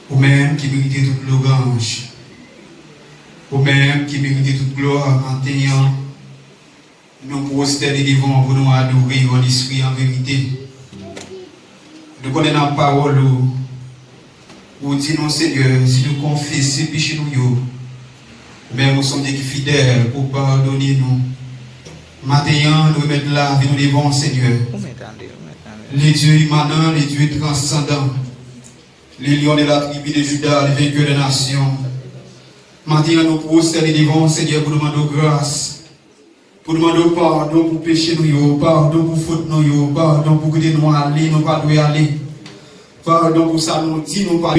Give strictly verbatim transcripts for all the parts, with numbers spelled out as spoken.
Ou menm ki merite tout lwanj. Ou menm ki merite tout glwa. Maten an, nou pwostène devan w pou nou adore w an espri, an verite. Nou konnen nan pawòl ou, ou di nou, Senyè, si nou konfese peche nou yo, ou menm ou se yon Dye ki fidèl pou w padone nou. Maten an, nou remèt lavi nou devan w, Senyè. Le Dieu immanent, le Dieu transcendant, le lion de la tribu de Juda, le vainqueur des nations. Maten an, nou pwostène devan w, Senyè, pou nou mande w gras, pou nou mande w padon pou peche nou yo, padon pou fot nou yo, padon pou kote nou ale, nou pa dwe ale. Padon pou sa nou di, nou pa.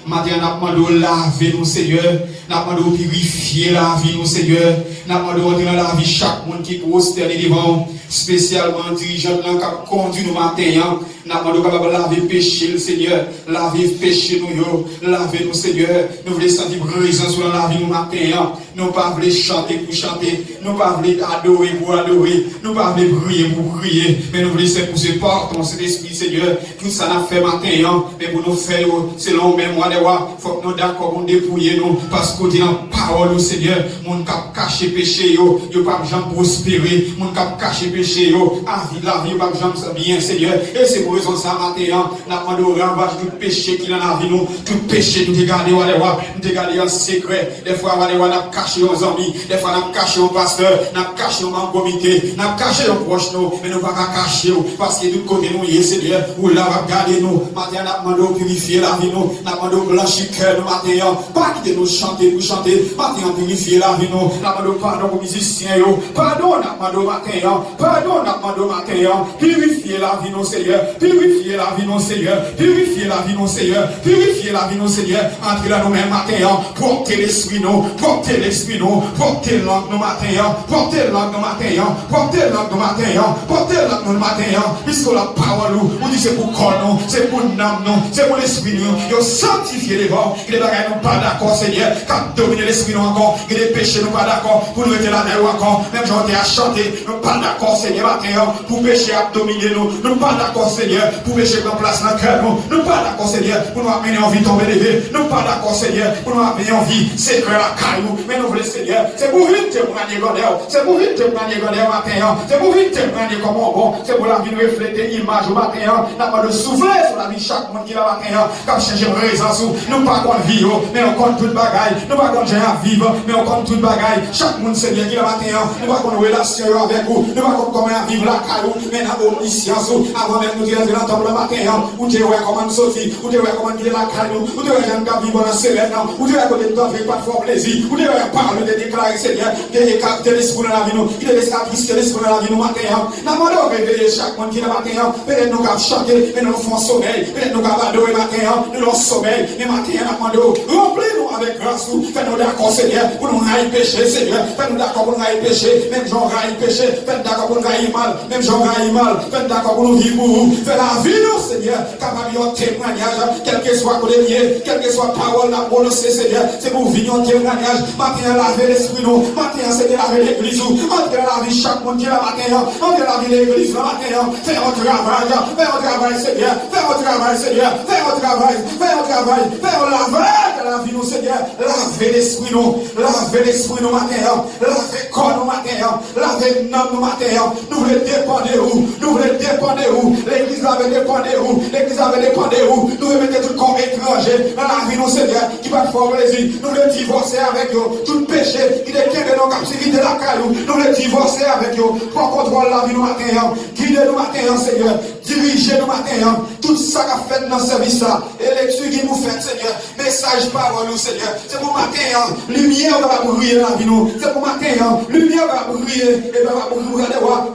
Maten an, n ap mande w lave nou, Senyè. N ap mande w pirifye lavi nou, Senyè. N ap mande w antre nan lavi chak moun ki pwostène devan w, espesyalman dirijant lan k ap kondui nou maten an. N ap mande w kapab lave peche l, Senyè. Lave peche nou yo. Lave nou, Senyè. Nou vle santi prezans ou nan lavi nou maten an. Nou pa vle chante pou chante. Nou pa vle adore pou adore. Nou pa vle priye pou priye. Men nou vle se pou se pa ton Sentespri, Senyè. Tout sa n ap fè maten an, men pou nou fè yo selon ou menm, Wa dè wa, fòk nou dakò pou nou depouye nou. Paske w di nan pawòl ou, Senyè, moun k ap kache peche yo, yo p ap janm pwospere. Moun k ap kache peche yo, avi, lavi yo p ap janm byen, Senyè. E se pou rezon sa, maten an, n ap mande w ravaj tout peche ki nan lavi nou, tout peche nou te gade, Wa dè wa, nou te gade an sekrè. Dèfwa, Wa dè wa, n ap kache yon zanmi. Dèfwa, n ap kache yon pastè. N ap kache yon manm komite. N ap kache yon pwòch nou. Men nou pa ka kache w. Paske tout kote nou ye, Senyè, ou la w ap gade nou. Maten an, n ap mande w pirifye lavi nou. N ap mande w blanchi kè nou maten an. Pa kite nou chante pou chante. Maten an, pirifye lavi nou. N ap mande w padon pou mizisyen yo. Padon, n ap mande w maten an. Padon, n ap mande w maten an. Pirifye lavi nou, Senyè. Pirifye lavi nou, Senyè. Pirifye lavi nou, Senyè. Pirifye lavi nou, Senyè. Antre nan nou menm maten an. Pwòpte lespri nou. Pwòpte lespri nou. Pwòpte lang nou maten an. Pwòpte lang nou maten an. Pwòpte lang nou maten an. Pwòpte lang nou maten an. Piske w la pawòl ou, ou di se pou kò nou, se pou nanm nou, se pou lespri nou. Yo sanktifye devan w. Gen de bagay nou pa dakò, Senyè, k ap domine lespri nou ankò. Gen de peche nou pa dakò pou nou rete ladan yo ankò. Menm jan w te a chante, nou pa dakò, Senyè, maten an, pou peche ap domine nou. Nou pa dakò, Senyè, pou peche pran plas nan kè nou. Nou pa dakò, Senyè, pou nou ap mennen yon vi tonbe leve. Nou pa dakò, Senyè, pou nou ap mennen yon vi sekrè lakay ou. Men nou vle, Senyè, se pou vin temwanye grandè w. Se pou vin temwanye grandè w maten an. Se pou vin temwanye kòman w bon. Se pou lavi nou reflete imaj ou maten an. N ap mande w soufle sou lavi chak moun ki la maten an, k ap chèche prezans ou. Nou pa konn vi yo, men ou konn tout bagay. Nou pa konn jan y ap viv, men ou konn tout bagay. Chak moun, Senyè, ki la maten an, nou pa konn relasyon yo avèk ou. Nou pa konn kòman y ap viv lakay ou, men nan omnisyans ou, avan menm nou te rantre nan tanp lan maten an, ou te wè kòman n soti, ou te wè kòman n kite lakay nou, ou te wè jan n t ap viv pandan semèn nan, ou te wè kote n t antre, pa t fè w plezi, ou te wè pawòl ou te deklare, Senyè, te, te, te lespri nan lavi nou, ki te atriste lespri nan lavi nou maten an. N ap mande w reveye chak moun ki la maten an. Petèt nou ka ap chante, men nou fè yon somèy. Petèt nou ka ap adore maten an, nou nan yon somèy. Men maten an, n ap mande w, ranpli nou avèk gras ou. Fè nou dakò, Senyè, pou nou rayi peche, Senyè. Fè nou dakò pou nou rayi peche, menm jan w rayi peche. Fè n dakò pou nou rayi mal, menm jan w rayi mal. Fè n dakò pou nou viv pou ou. Fè lavi nou, Senyè, kapab yon temwayaj, kèlkeswa kote n ye, kèlkeswa pawòl n ap pwononse, Senyè, se pou vin yon temwayaj. Maten an, lave lespri nou. Maten an, Senyè, lave legliz ou. Antre nan lavi chak moun ki la maten an. Antre nan lavi legliz la maten an. Fè yon travay, fè yon travay, Senyè. Fè yon travay, Senyè. Fè yon travay, fè yon travay, fè yon lavay nan lavi nou, Senyè. Lave lespri nou. Lave lespri nou maten an. Lave kò nou maten an. Lave nanm nou maten an. Nou vle depann de ou. Nou vle depann de ou. Legliz la vle depann de ou. Legliz la vle depann de ou. Nou vle mete tout kò etranje nan lavi nou, Senyè, ki pa t fè w plezi. Nou vle divòse avèk yo. Tout peche ki te kenbe nou an kaptivite lakay ou, nou vle divòse avèk yo. Pran kontwòl lavi nou maten an. Gide nou maten an, Senyè. Dirije nou maten an. Tout sa k ap fèt nan sèvis la, e lekti ki pou fèt, Senyè. Mesaj pawòl ou, Senyè, se pou maten an, limyè ou kapab briye nan lavi nou. Se pou maten an, limyè ou kapab briye, e kapab briye,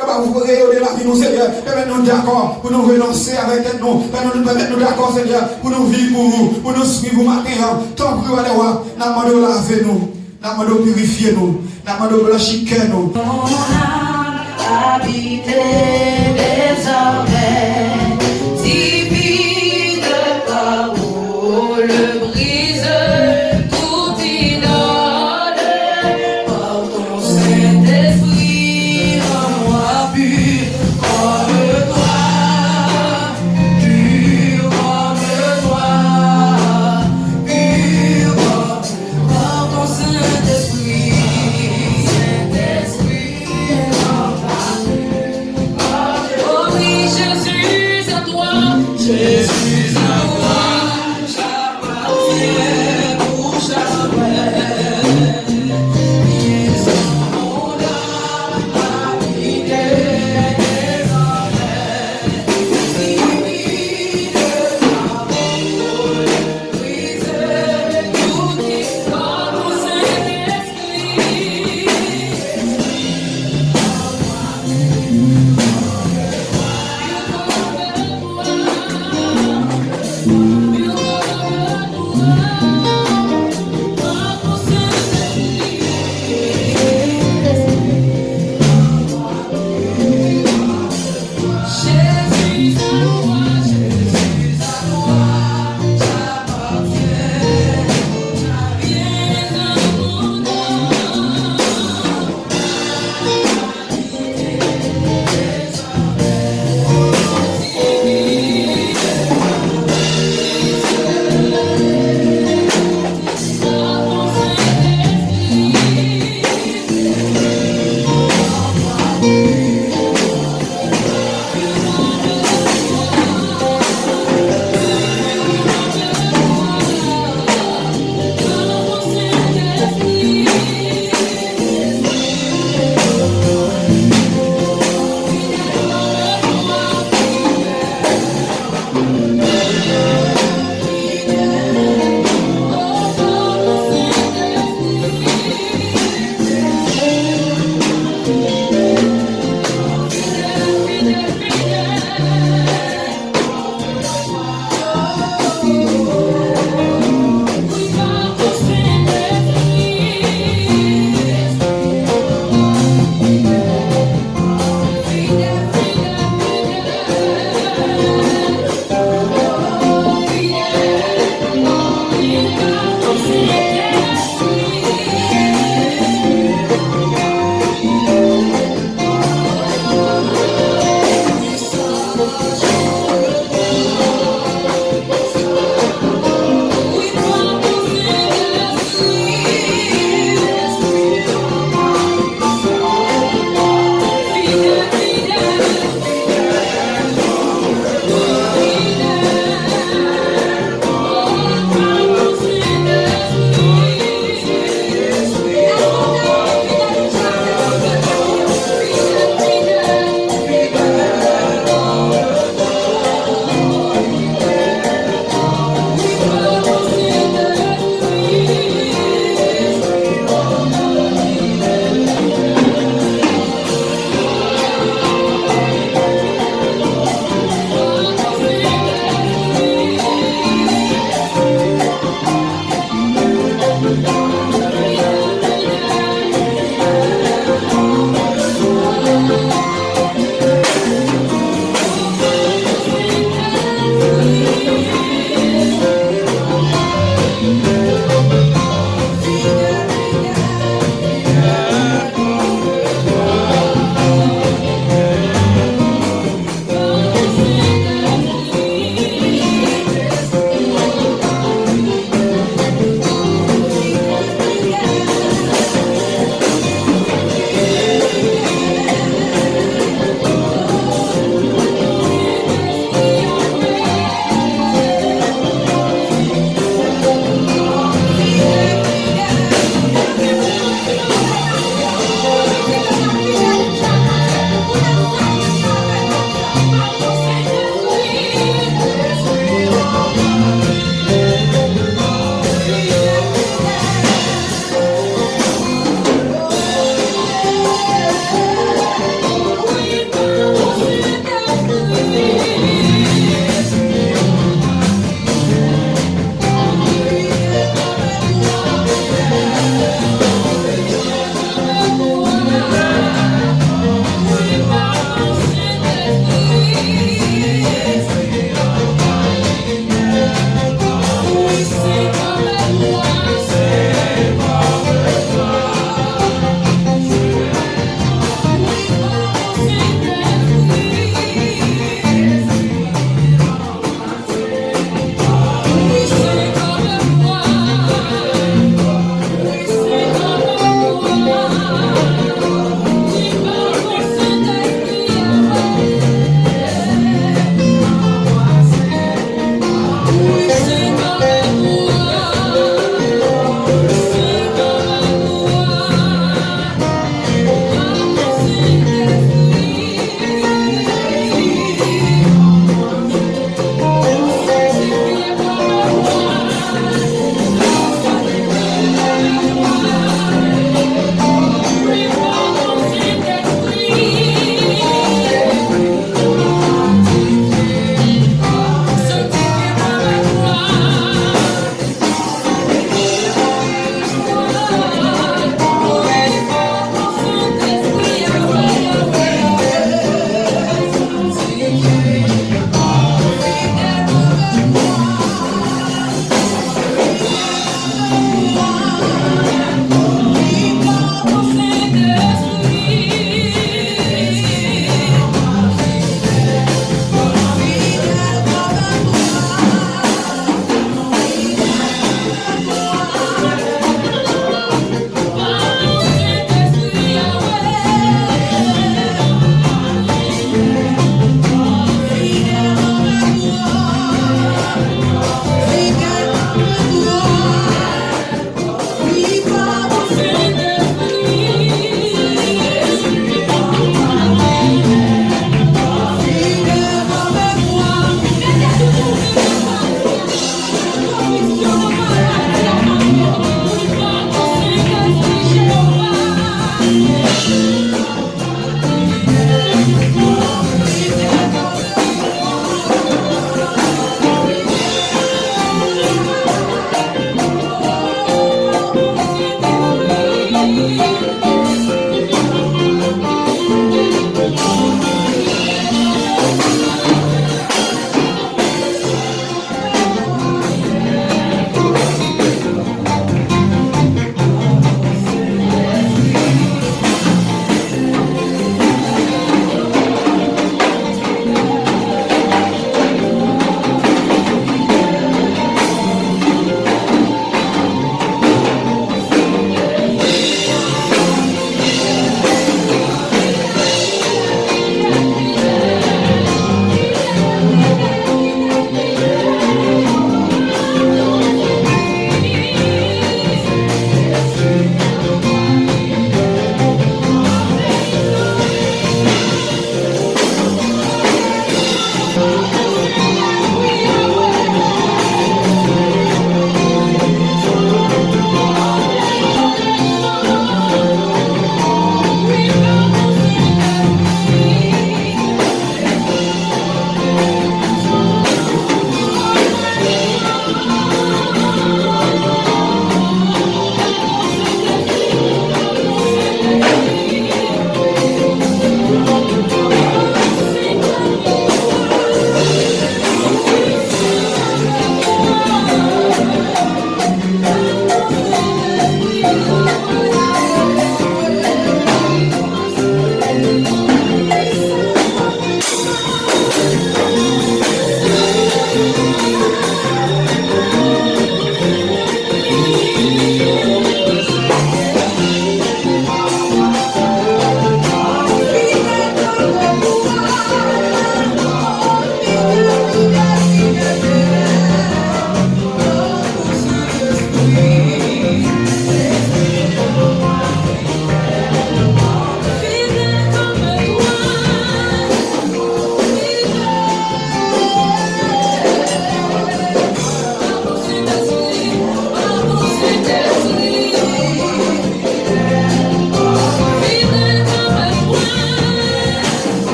kapab reyone lavi nou, Senyè. Pèmèt nou dakò pou nou renonse avèk tèt nou. Pèmèt nou, pèmèt nou dakò, Senyè, pou nou viv pou ou, pou nou swiv ou maten an. Tanpri, Wa dè wa, n ap mande w lave nou, n ap mande w pirifye nou, n ap mande w blanchi kè nou. Ton âme habite désormais, divine parole brise tout idole. Par ton Saint-Esprit, rends-moi pur comme toi, pur